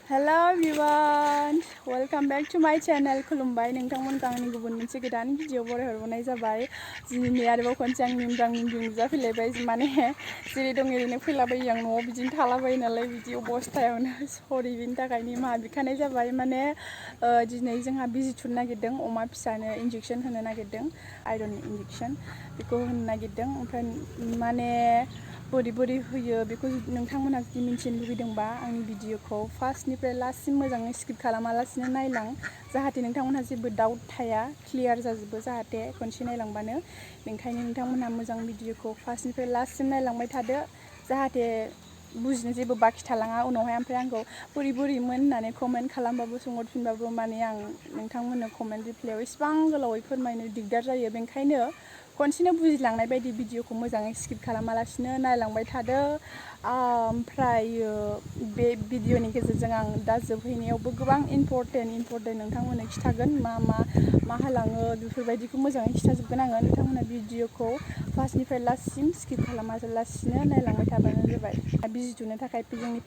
Hello everyone, welcome back to my channel kulumby. नोंथांमोनखौ आंनि गुबुन मोनसे गोदान भिडिअ बरायहरनाय जाबाय। दिनै आरोबाव खनसे आं निमब्रांनि नुजाफैलायबाय माने जेरै दं ओरैनो फैलाबायो आं न'आव बिदिनो थालाबायो नालाय बिदि अबस्थायावनो सरि बिनि थाखाय निमाहा बिखानाय जाबाय। माने दिनै जोंहा बिजि थुनो नागिरदों अमा फिसानो इन्जेक्सन होनो नागिरदों आयरन इन्जेक्सन बेखौ होनो नागिरदों ओमफ्राय माने बोरै होयो बेखौ नोंथांमोनहा जुदि मिन्थिनो लुगैदोंबा आंनि भिडिअखौ फार्स्टनिफ्राय लास्टसिम मोजाङै स्किप खालामालासिनो नायलां जाहाथे नोंथांमोनहा जेबो डाउट थाया क्लियार जाजोबो जाहाथे खनसे नायलांबानो बेनिखायनो नोंथांमोनहा मोजां भिडिअखौ फार्स्टनिफ्राय लास्टसिम नायलांबाय थादो जाहाथे बुजिनो जेबो बाखि थालाङा उनावहाय ओमफ्राय आंखौ बोरैमोन होननानै कमेन्ट खालामबाबो सोंहरफिनबाबो माने आं नोंथांमोननो कमेन्ट रिप्लायाव इसिबां गोलावै फोरमायनो दिगदार जायो बेनिखायनो खनसेनो बुजिलांनाय बायदि भिडिअखौ मोजाङै स्किप खालामालासिनो नायलांबाय थादो ओमफ्राय बे भिडिअनि गेजेरजों आं दा जोबहैनायावबो गोबां इम्परटेन्ट नोंथांमोननो खिथागोन मा होलाङो बेफोरबायदिखौ मोजाङै खिथाजोबगोन आङो नोंथांमोनहा भिडिअखौ फार्स्टनिफ्राय लास्टसिम स्किप खालामालासिनो नायलांबाय थाबानो जाबाय। बिजि थुनो थाखाय जोंनि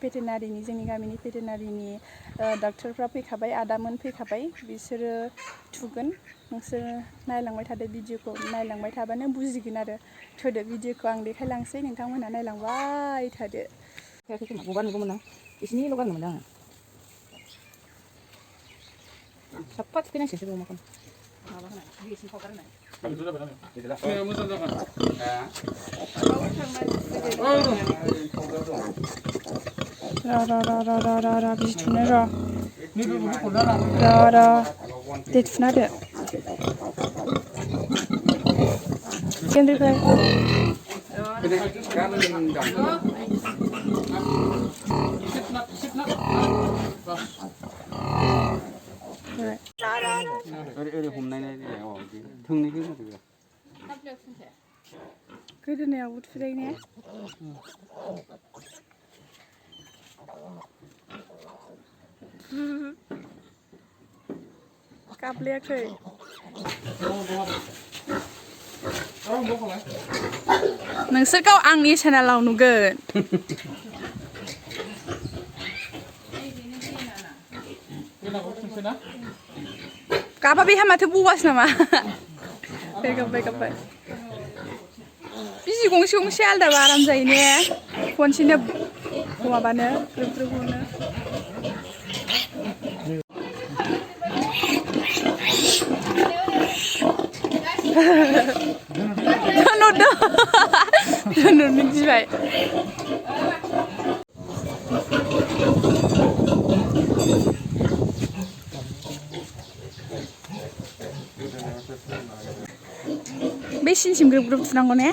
जोंनि गामिनि भेटेनारिनि डाक्टारफ्रा फैखाबाय आदामोन फैखाबाय बिसोरो थुगोन नोंसोर नायलांबाय थादो भिडिअखौ नायलांबाय थाबानो बुजिगोन आरो थुदो भिडिअखौ आं देखायलांसै नोंथांमोनहा नायलांबाय थादो। Isini lo kan naman lang. Sapat ka na siya sa bumakon. Gising ko ka rin Ra bizi tuna ra det fna det kendri kay Öyle humnayna ya o tungni ki nasıl ya? Goedene goed verdienen. Kaplayaखै नोंसोरखौ आंनि चेनेलाव नुगोन गाबा बेहा माथो बगासो नामा गाबबाय बिजि गंसे आलदाबा आराम जायो ने खनसेनो माबानो ग्रोब दोननो गिबाय बे सिनसिम ग्रोब थुनांगौ ने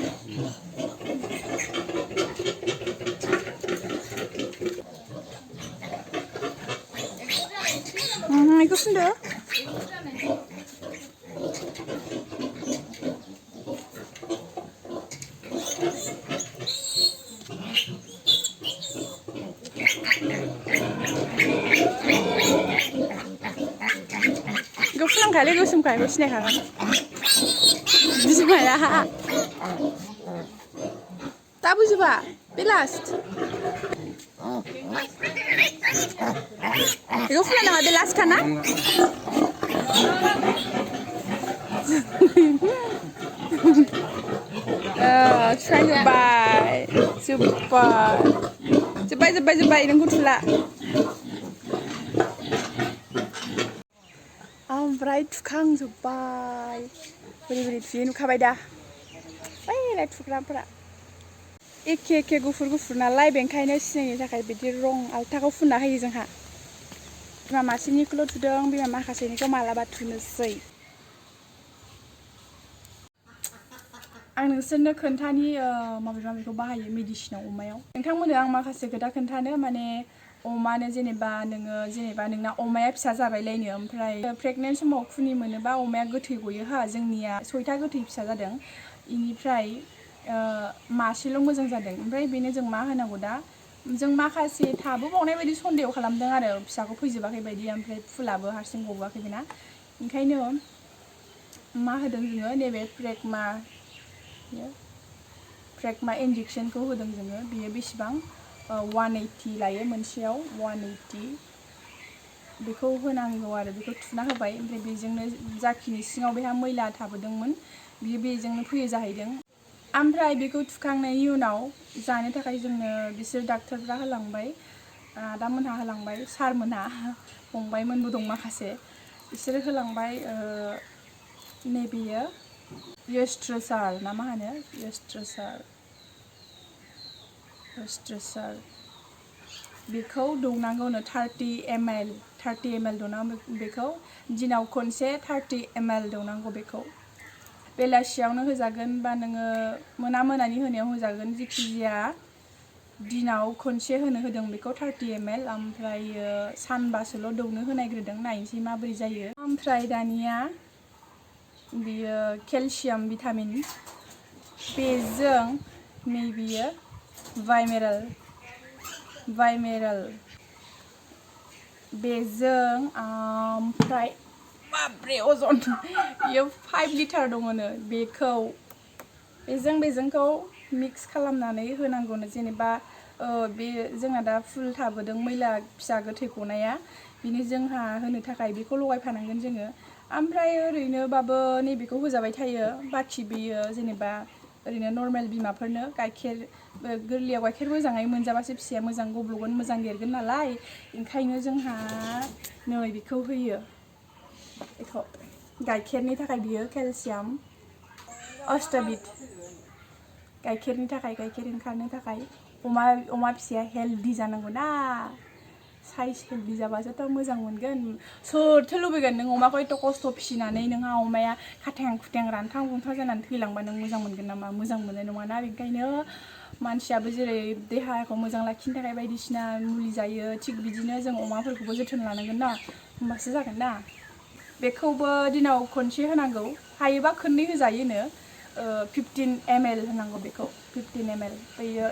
बेखौ फुनदो फुनांखायालै गोसोमखा बेखौ सिनायखागोन बिमाया दा बुजिबा बे लास्ट बेखौ फुननाङा बे लास्टखाना जोब्बाय नोंखौ थुला ओमफ्राय थुखांजोब्बाय बोरै थुयो नुखाबाय दा बैलाय थुग्राफोरा एखे गुफुर नालाय बेनिखायनो सिनायनो थाखाय बिदि रं आलथाखौ फुनना होयो जोंहा बिमा मासेनिखौल' थुदों बिमा माखासेनिखौ मालाबा थुनोसै आं नोंसोरनो खोन्थानि माबेखौ बाहायो मेडिसिनाव अमायाव नोंथांमोननो आं माखासे खोथा खोन्थानो माने अमानो जेनेबा नोंना अमाया फिसा जाबायलायनो ओमफ्राय प्रेगनेन्ट समाव खुनि मोनोबा अमाया गोथै गयो हा जोंनिया 6था गोथै फिसा जादों इनिफ्राय मासेल' मोजां जादों ओमफ्राय बेनो जों मा होनांगौ दा जों माखासे थाबोबावनाय बायदि सन्देह खालामदों आरो फिसाखौ फैजोबाखै बायदि ओमफ्राय फुलाबो हारसिं गवाखै बेना ओंखायनो मा होदों जोङो नैबे प्रेगमा इन्जेक्सनखौ होदों जोङो बियो बेसेबां 180 लायो मोनसेयाव 180 बेखौ होनांगौ आरो बेखौ थुना होबाय ओमफ्राय बेजोंनो जाखिनि सिङाव बेहा मैला थाबोदोंमोन बियो बेजोंनो फैयो जाहैदों ओमफ्राय बेखौ थुखांनायनि उनाव जानो थाखाय जोंनो बिसोर डाक्टरफ्रा होलांबाय आदामोनहा होलांबाय सारमोनहा फंबायमोनबो दं माखासे बिसोर होलांबाय नैबेयो यस्ट्रोसार ना मा होनो यस्ट्रोसार बेखौ दौनांगौनो 30 ml दौनांगौ बेखौ दिनाव खनसे 30 ml दौनांगौ बेखौ बेलासियावनो होजागोन बा नोङो मोनानि होनायाव होजागोन जिखि जाया दिनाव खनसे होदों बेखौ 30 ml ओमफ्राय सानबासोल' दौनो होनायग्रोदों नायनोसै माबोरै जायो ओमफ्राय दानिया बियो केलसियाम भिटामिन बेजों नैबेयो भाइमेराल बेजों ओमफ्राय बाब्रे अजन बियो 5 लिटार दङनो बेखौ बेजोंखौ मिक्स खालामनानै होनांगौनो जेनेबा बे जोंना दा फुल थाबोदों मैला फिसा गोथै गनाया बिनि जोंहा होनो थाखाय बेखौ लगायफानांगोन जोङो ओमफ्राय ओरैनोबाबो नैबेखौ होजाबाय थायो बाखि बेयो जेनेबा ओरैनो नर्मेल बिमाफोरनो गाइखेर गोरलैयाव गाइखेर मोजाङै मोनजाबासो फिसाया मोजां गब्लगोन मोजां देरगोन नालाय ओंखायनो जोंहा नै बेखौ होयो बेखौ गाइखेरनि थाखाय बियो केलसियाम अष्टबिट गाइखेरनि थाखाय गाइखेर ओंखारनो थाखाय अमा फिसाया हेल्दि जानांगौ ना साइज हेल्दि जाबासोथ' मोजां मोनगोन सोरथो लुबैगोन नों अमाखौ एथ' खस्थ' फिसिनानै नोंहा अमाया खाथें खुथें रानथां रुनथां जानानै थैलांबा नों मोजां मोनगोन नामा मोजां मोननाय नङाना बेनिखायनो मानसियाबो जेरै देहाखौ मोजां लाखिनो थाखाय बायदिसिना मुलि जायो थिग बिदिनो जों अमाफोरखौबो जोथोन लानांगोन ना होमबासो जागोन ना बेखौबो दिनाव खनसे होनांगौ हायोबा खननै होजायोनो 15 ml होनांगौ बेखौ 15 ml बेयो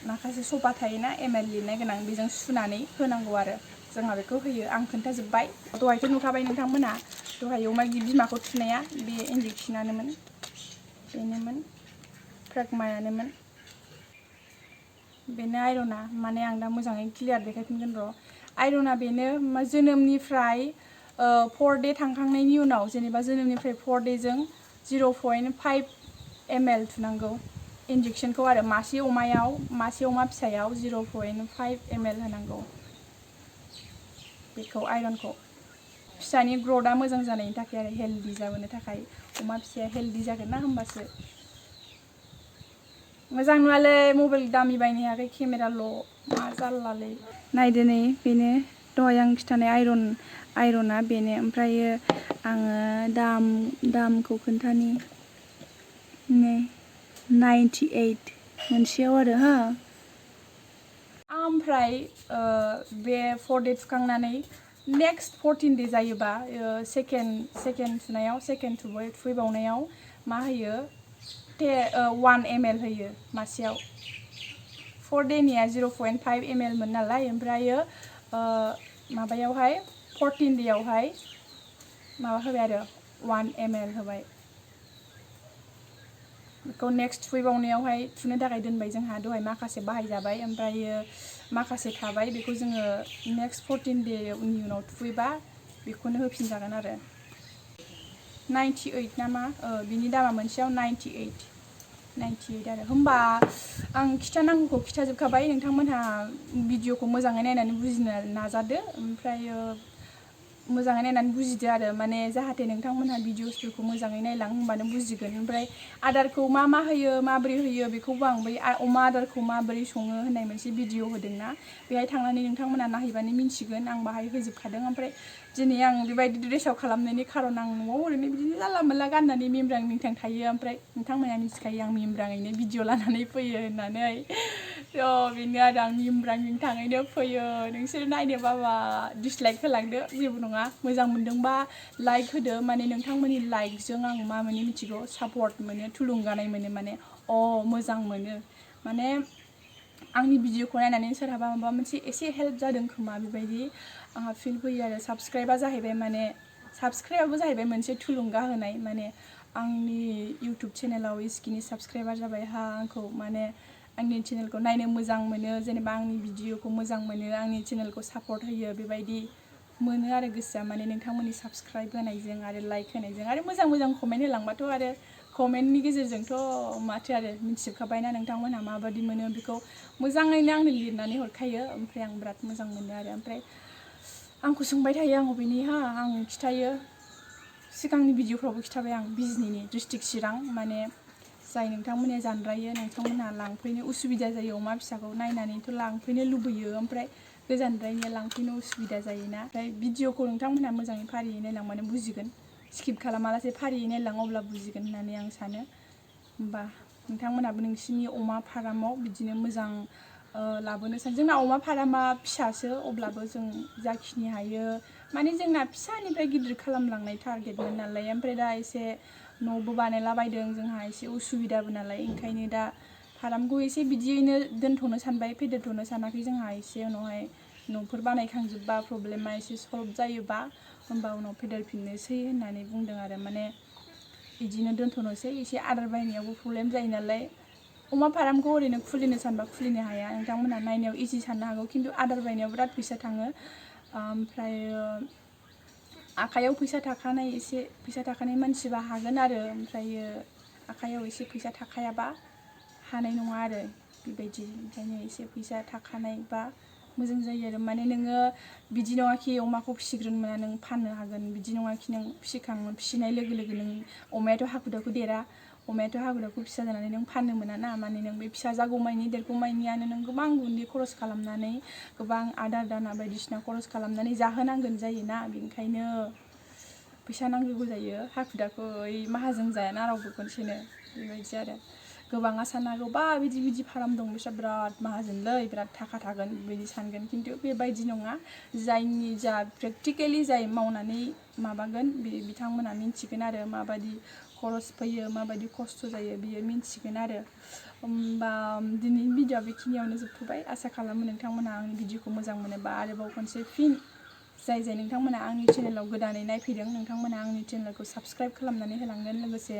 माखासे सफा थायोना ml लिरनाय गोनां बेजों सुनानै होनांगौ आरो जोंहा बेखौ होयो आं खोन्थाजोब्बाय दहायथ' नुखाबाय नोंथांमोनहा दहाय अमा बिमाखौ थुनाया बे इन्जेक्सनानोमोन बेनोमोन प्रेगमायानोमोन बेनो आयरना माने आं दा मोजाङै क्लियार देखायफिनगोन र' आयरना बेनो जोनोमनिफ्राय 4 डे थांखांनायनि उनाव जेनेबा जोनोमनिफ्राय 4 डेजों 0.5 ml थुनांगौ इन्जेक्सनखौ आरो मासे अमा फिसायाव 0.5 ml होनांगौ बेखौ आयरनखौ फिसानि ग्रथआ मोजां जानायनि थाखाय आरो हेल्दि जाबोनो थाखाय अमा फिसाया हेल्दि जागोन ना होमबासो मोजां नुवालै मबाइल दामि बायनो हायाखै केमेराल' मा जारलालै नायदो नै बेनो दहाय आं खिथानाय आयरना बेनो ओमफ्रायो आङो दामखौ खोन्थानि नै 98 मोनसेयाव आरो हा ओमफ्राय बे 4 डे थुखांनानै नेक्स्ट 14 डे जायोबा सेकेन्ड थुफैबावनायाव मा होयो 1 ml होयो मासेयाव 4 डेनिया 0.5 ml मोन नालाय ओमफ्रायो माबायावहाय 14 डेयावहाय माबा होबाय आरो 1 ml होबाय बेखौ नेक्स्ट थुफैबावनायावहाय थुनो थाखाय दोनबाय जोंहा दहाय माखासे बाहायजाबाय ओमफ्रायो माखासे थाबाय बेखौ जोङो नेक्स्ट 14 डेनि उनाव थुफैबा बेखौनो होफिनजागोन आरो 98 नामा बिनि दामा मोनसेयाव 98 आरो होमबा आं खिथानांगौखौ खिथाजोबखाबाय नोंथांमोनहा भिडिअखौ मोजाङै नायनानै बुजिनो नाजादो ओमफ्रायो मोजाङै नायनानै बुजिदो आरो माने जाहाथे नोंथांमोनहा भिडिअसफोरखौ मोजाङै नायलां होमबानो बुजिगोन ओमफ्राय आदारखौ मा होयो माबोरै होयो बेखौबो आं बै अमा आदारखौ माबोरै सङो होननाय मोनसे भिडिअ होदोंना बेहाय थांनानै नोंथांमोनहा नायहैबानो मिन्थिगोन आं बाहाय होजोबखादों ओमफ्राय दिनै आं बेबायदि ड्रेसाव खालामनायनि खारन आं न'आव ओरैनो बिदिनो जानला मोनला गाननानै मिमब्रां मिमथां थायो ओमफ्राय नोंथांमोनहा मिथिखायो आं मिमब्राङैनो भिडिअ लानानै फैयो होननानै बेनो आरो आं मिमब्रां मिमथाङैनो फैयो नोंसोर नायनो बाबा डिसलाइक होलांदो जेबो नङा मोजां मोनदोंबा लाइक होदो माने नोंथांमोननि लाइकजों आं मा मोनो मिथिगौ सापर्ट मोनो थुलुंगानाय मोनो माने मोजां मोनो माने आंनि भिडिअखौ नायनानै सोरहाबा माबा मोनसे एसे हेल्प जादों खोमा बेबायदि आंहा फिल फैयो आरो साबस्क्राइबा जाहैबाय मोनसे थुलुंगा होनाय माने आंनि इउटुब चेनेलाव इसखिनि साबस्क्राइबार जाबाय आंखौ माने आंनि चेनेलखौ नायनो मोजां मोनो जेनेबा आंनि भिडिअखौ मोजां मोनो आंनि चेनेलखौ सापर्ट होयो बेबायदि मोनो आरो गोसोआ माने नोंथांमोननि साबस्क्राइब होनायजों आरो लाइक होनायजों आरो मोजां कमेन्ट होलांबाथ' आरो कमेन्टनि गेजेरजोंथ' माथो आरो मिथिजोबखाबायना नोंथांमोनहा माबायदि मोनो बेखौ मोजाङैनो आंनो लिरनानै हरखायो ओमफ्राय आं बिराद मोजां मोनो आरो ओमफ्राय आंखौ सोंबाय थायो आं अबेनि आं खिथायो सिगांनि भिडिअफ्रावबो खिथाबाय आं बिजनीनि डिस्ट्रिक्ट चिरां माने जाय नोंथांमोनहा जानरायो नोंथांमोनहा लांफैनो उसुबिदा जायो अमा फिसाखौ नायनानैथ' लांफैनो लुबैयो ओमफ्राय गोजानद्रायनिया लांफैनो उसुबिदा जायोना ओमफ्राय भिडिअखौ नोंथांमोनहा मोजाङै फारियै नायलांबानो बुजिगोन स्किप खालामालासे फारियै नायलां अब्ला बुजिगोन होननानै आं सानो होमबा नोंथांमोनहाबो नोंसिनि अमा फारामाव बिदिनो मोजां लाबोनो सानो जोंना अमा फारामा फिसासो अब्लाबो जों जाखिनि हायो माने जोंना फिसानिफ्राय गिदिर खालामलांनाय टारगेटमोन नालाय ओमफ्राय दा एसे न'बो बानायला बायदों जोंहा एसे उसुबिदाबो नालाय ओंखायनो दा फारामखौ एसे बिदियैनो दोनथ'नो सानबाय फेदेरथ'नो सानाखै जोंहा एसे उनावहाय न'फोर बानायखांजोबबा प्रब्लेमा एसे सल्भ जायोबा होमबा उनाव फेदेरफिननोसै होननानै बुंदों आरो माने बिदिनो दोनथ'नोसै एसे आदार बायनायावबो प्रब्लेम जायो नालाय अमा फारामखौ ओरैनो खुलिनो सानबा खुलिनो हाया नोंथांमोनहा नायनायाव इजि साननो हागौ खिन्थु आदार बायनायाव बिराद फैसा थाङो ओमफ्राय आखायाव फैसा थाखानाय मानसिबा हागोन आरो ओमफ्रायो आखायाव एसे फैसा थाखायाबा हानाय नङा आरो बेबायदि ओंखायनो एसे फैसा थाखानायबा मोजां जायो आरो माने नोङो बिदि नङाखि अमाखौ फिसिग्रोनो मोना नों फाननो हागोन बिदि नङाखि नों फिसिनाय लोगो लोगो नों अमायाथ' हाखु दाखु देरा अमायाथ' हाखु दाखु फिसा जानानै नों फाननो मोना ना माने नों बे फिसा जागौमानि देरगौमानियानो नों गोबां गुन्दै खरस खालामनानै गोबां आदार दाना बायदिसिना खरस खालामनानै जाहोनांगोन जायोना बेनिखायनो फैसा नांगौ जायो हाखु दाखु माहाजोन जायाना रावबो खनसेनो बेबायदि आरो गोबाङा साननो हागौ बा बिदि फाराम दं बिस्रा बिराद माहाजोनलै बिराद थाखा थागोन बिदि सानगोन खिन्थु बेबायदि नङा जायनि जा प्रेक्टिकेलि जाय मावनानै माबागोन बिथांमोना मिन्थिगोन आरो माबायदि खरस फैयो माबायदि खस्थ' जायो बियो मिन्थिगोन आरो होमबा दिनैनि भिडिअआ बेखिनियावनो जोबथ'बाय आसा खालामो नोंथांमोनहा आंनि भिडिअखौ मोजां मोनोबा आरोबाव खनसे फिन जाय नोंथांमोना आंनि चेनेलाव गोदानै नायफैदों नोंथांमोना आंनि चेनेलखौ साबस्क्राइब खालामनानै होलांगोन लोगोसे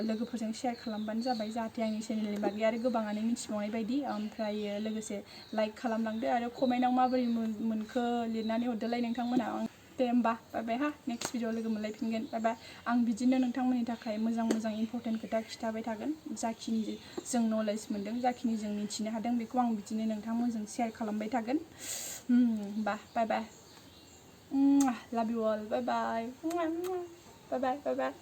लोगोफोरजों शेयार खालामबानो जाबाय जाहाथे आंनि चेनेलनि बागै आरो गोबाङानो मिथिबावनाय बायदि ओमफ्रायो लोगोसे लाइक खालामलांदो आरो कमेन्टआव माबोरै मोनखो लिरनानै हरदोलाय नोंथांमोना दे होमबा बाय बाय नेक्स्ट भिडिअआव लोगो मोनलायफिनगोन बाय बाय आं बिदिनो नोंथांमोननि थाखाय मोजां इम्परटेन्ट खोथा खिथाबाय थागोन जाखिनि जों नलेज मोनदों जाखिनि जों मिथिनो हादों बेखौ आं बिदिनो नोंथांमोनजों शेयार खालामबाय थागोन होमबा बाय बाय love you all bye bye bye bye bye bye